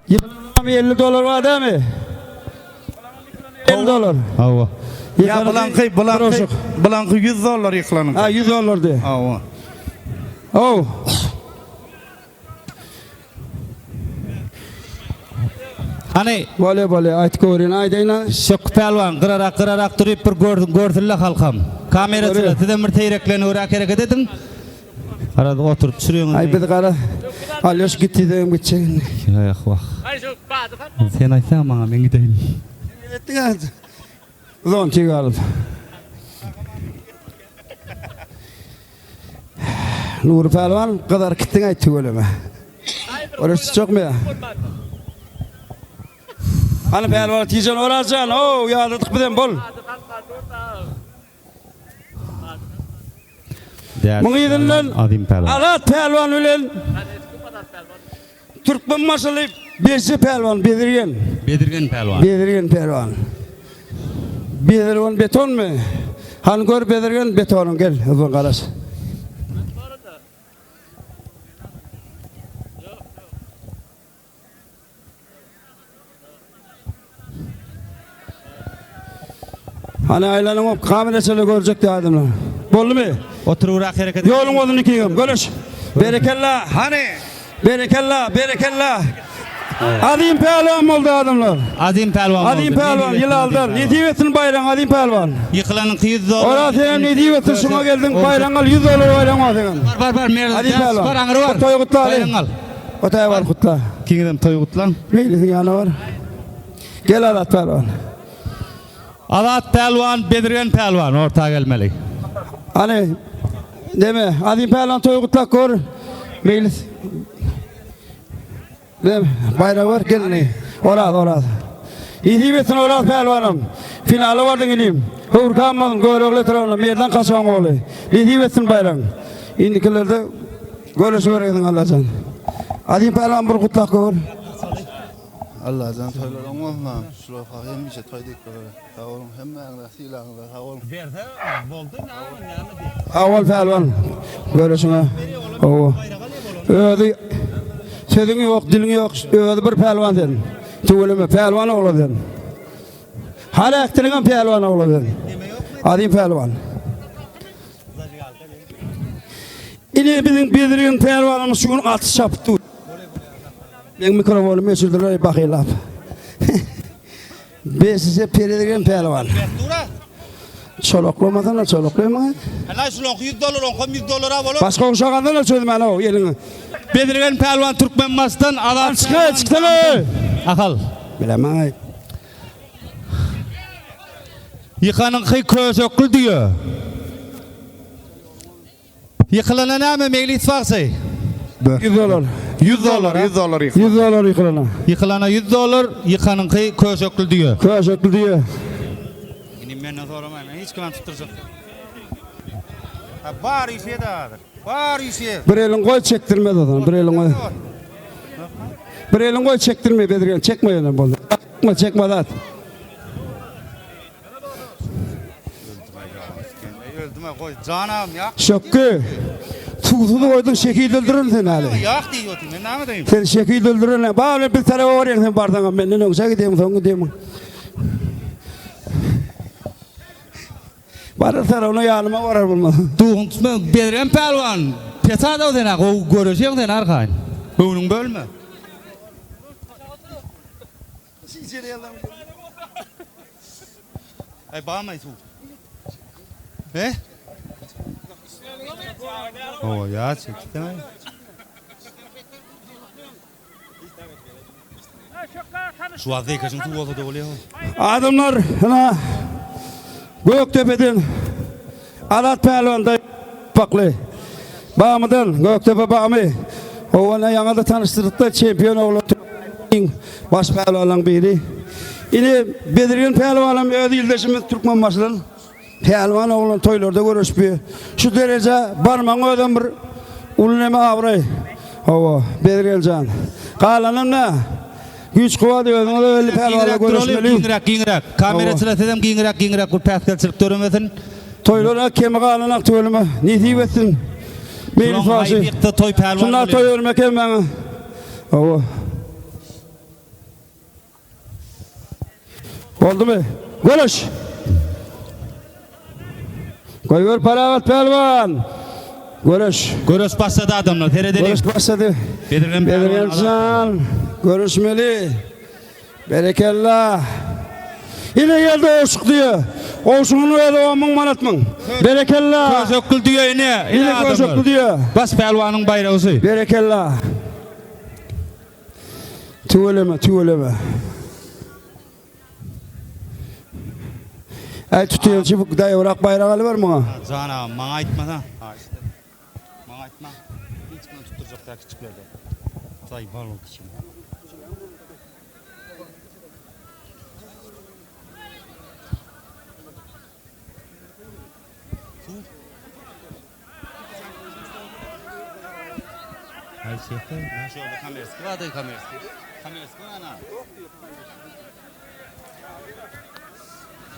Ýylanam 50 dollar bar dämi? 50 dollar. Hawa. Ýa bulanky, bulanky, bulanky 100 dollar ýykylanyňky. Ha 100 dollardy. Hawa. Ow. Hany. Bolýa bolýa aýt görin aýdaýyn. Şökgi pälwan gyrarak gyrarak duryp bir görsün görsünle halkam. Kameraçylar sizem bir seýreklenibräk hereket ediň. Garaz oturyp çürüňiz. Aý biz gara. Alýoş git diýsegem gitjek indi. Ýah wah. Sen aýtsaň maňa men gideýin. Sen etdiň Zontik alyp. Nury pälwan gyzaryp gitdiň aý tüweleme. Göreş tutjakmy ýa? Hany pälwan Tijen Orazjan, ow ýadadyk bizem bol. Muň yzyndan Azat pälwan bilen Türkmen maşaly Beje pälwan Bezirgen. Bezirgen pälwan. Bezirgen pälwan. Bezirgen betonmy? Hany gör Bezirgen betonyň gel uzyn garaş. Hany aýlanyň op kamera çenli görjek adamlar. Boldumy? Otururak hereket. Ýoluň bolsun ikiňem. Görüş. Berekella. Hany. Berekella, berekella. Azim pälwan boldy adamlar. Azim pälwan boldy. Azim pälwan ýylaldan. Nesip etsin baýraň Azim pälwan. Ýykylanyňky 100 dollar. Oraz senem nesip etsin şuňa geldiň baýraň al 100 dollar baýraň bar seňem. Bar bar bar Merdan. Azim pälwan. Bar aňry bar. Toý gutlaly. Baýraň al. Otaý bar gutla. Ikiňizem toý gutlaň. Meýlisiň ýanyna bar. Gel Azat pälwan. Azat pälwan, Bezirgen pälwan orta gelmeli. Hany deme Azim pälwan toý gutlap gör. Meýlis. Dem baýrak ber gel indi. Oraz Oraz. Nesip etsin Oraz pälwanam. Finala bardyň inim. Höwürkanmadyň Görogly etrabyna Merdan Kaşaň ogly. Nesip etsin baýragyň. Indikilerde Göreşi bereýin Allajan. Azim pälwan bir gutlak gör. Allajan toýlar oň bolsun agam. Şular hemişe toý diýip göreli. Sag boluň hemmäňize sylagyňyza sag boluň. Berse boldy näme näme diýip. Sag bol pälwan. Göreşiňe. Hawa. Özi sözüň ýok, diliň ýok. Özi bir pälwan sen. Tüweleme pälwan oglan sen. Hal äkdiriňem pälwan oglan sen. Azim pälwan. Ine biziň Bedrigiň pälwanymyz şu gün aty çapyp dur. Meň mikrofonymy öçürdiler bahylap. Besije Peredegen pälwan. Çolaklamasana çolaklaýmaň. Halaý şulaňky 100 dollar, oňkam 100 dollara bolar. Başga uşak alsana çözmän o eliňi. Bedrigen pälwan Türkmenbaşydan Azat. Çyk, çyksana. Ahal. Bilemäý. Ýykanyňky köşekli düýe. Ýykylana näme Meýlis bagşy? 100 dollar. 100 dollar, 100 dollar ýykylana. 100 dollar ýykylana. Ýykylana 100 dollar, ýykanyňky köşekli düýe. Köşekli düýe. Inim menden soramaý, men hiç kimem tutdurjak. Ha bar işe de hazır. Bar işe. Bir elin goý çekdirmez o zaman. Bir elin goý. Bir elin goý çekdirme Bedirgen çekme ýöne boldy. Çekme çekme zat. Öldüme goý janam ýak. Şökgi. Suwsuz goýduň şekil öldürin sen häli. Ýak diýip otyr men näme deýin. Sen şekil öldürin. Bari bir tarapa barýaň sen barsaňam menden öňçä gidýäň soň gidýäň. Barar tarapyna ýanyma barar bolmasa. Duhuň tutma Bedrem pälwan. Pes adam sen ha gowy göreşeň sen arkaýyn. Göwnüň bölme. Ay bamay suw. He? Owa ýa çekdi. Şu wagt zeýkeşiň suw bolsa-da bolýar. Adamlar hana Gökdepeden Azat pälwan daýy bakly. Bamydan Gökdepe Bamy. Owana ýaňa-da tanyşdyrdyk-da çempion oglan iň baş pälwanlaryň biri. Ine Bezirgen pälwanam öz ildeşimiz Türkmenbaşydan. Pälwan oglan toýlarda göreşip şu derejä barmagyň özem bir uly neme abraý. Hawa, Bezirgenjan. Galanam nä? Güýç kuwwat özüňize belli pälwanlar göreşmeli. Giňräk, giňräk. Kameraçylar sizem giňräk, giňräk bir päsgelçilik döremesin. Toýlara kemi galanak tüweleme. Nesip etsin. Meýlis bagşy. Toý pälwan. Şunda toý bermek hemmäňe. Hawa. Boldumy? Göreş! Goýber Parahat pälwan! Göreş! Göreş başlady adamlar, seredeliň. Göreş başlady. Bedirgen Bedirgen jan, göreşmeli. Berekella. Ine geldi Owşuk düýe. Owşugyň özi 10 müň manat müň. Berekella. Köşekgül düýe ine. Ine Köşekgül düýe. Baş pälwanyň baýragy. Berekella. Tüweleme, tüweleme. Äý tutýan çybyk daýawrak baýrak alyber muňa. Jan agam, maňa aýtmasa. Maňa aýtma. Hiç kime tutdurjak däl kiçiklerde. Saýbal ol kiçi.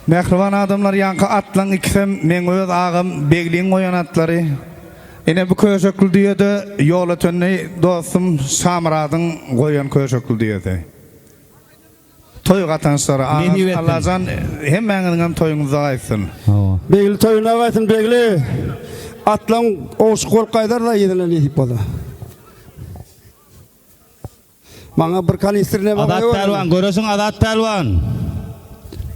Mähriban adamlar ýaňky atlaň ikisem meň öz agam Begliň goýan atlary. Ine bu köşekli düýede Ýolötenli dostum Şamyradyň goýan köşekli düýesi. Toý gatançlary agam Allajan hemmäňiziňem toýuňyzda gaýtsyn. Begli toýuna gaýtsyn Begli. Atlaň owşuk bolup gaýdar-da yzyna nesip bolsa. Maňa bir kanistr neme Azat Pälwan göreşiň Azat Pälwan.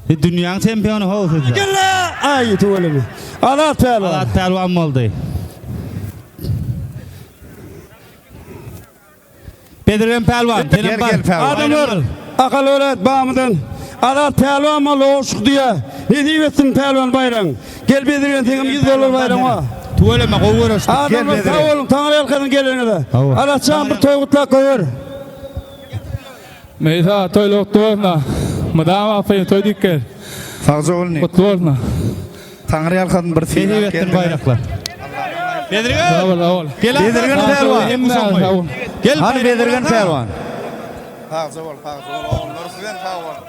Siz dünýäň çempiony how siz. Gelle! Aý tüweleme. Azat Pälwan. Azat Pälwan boldy. Bedirgen pälwan, senem bar. Gel, gel pälwan. Adamlar, akal öwret Bamydan. Azat pälwan boldy, ogşuk düýe. Nesip etsin pälwan baýragyň. Gel Bedirgen seňem 100 dollar baýragyň bar. Tüweleme gowy göreşdik. Adamlar sag boluň, taňry ýalkasyn geleniňize. Azatjan bir toý gutlap goýber. Meýsa toýlar gutly bolsun. Mydama gapyny toý diýip gel. Sagja bol indi. Gutly bolsun. Taňry ýalkasyn bir Nesip synap etsin geldiňiz. baýraklar. Bedirgen! Sag bol, sag bol. Gel Bedirgen pälwan. Hemmäňize sag bol. Gel Hany Bedirgen pälwan. Sagja bol, sagja bol. Ogullar sizem sag boluň.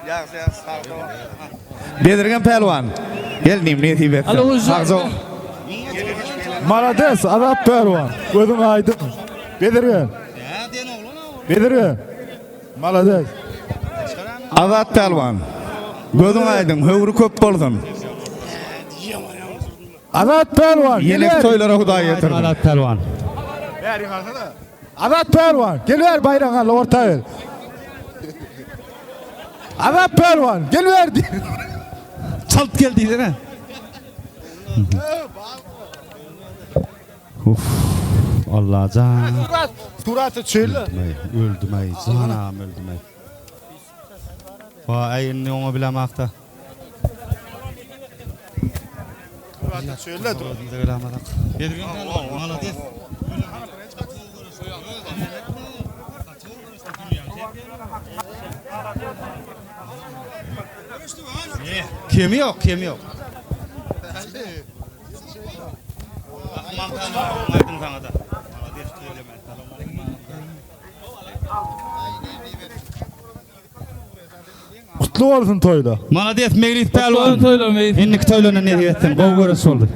Ýagşy ýagşy sagja bol. Bedirgen pälwan. Gel inim nesip etsin. Sagja bol. Malades, Azat pälwan. Gözüň aýdyň. Bedirgen. Bedirgen. Malades. Azat pälwan. Gözüň aýdyň, höwri köp bolsun. Azat pälwan. Ýelek toýlara Hudaý ýetirsin. Azat pälwan. Azat pälwan. Gel ber baýragyňy al, orta ber. Azat pälwan, gel ber diýip. Çalt gel diýsene. Uf, Allajan. Surat, surata çöyle. Öldüm ay, canam öldüm ay. Vay indi oňa bilemakda. Surata çöyle. Malades. Kemi yok, kemi yok. Kutlu bolsun toýda. Malades Mejlis Pälwan. Toýlar Mejlis. Indiki toýlaryna nesip etsin. Gowy göreş boldy.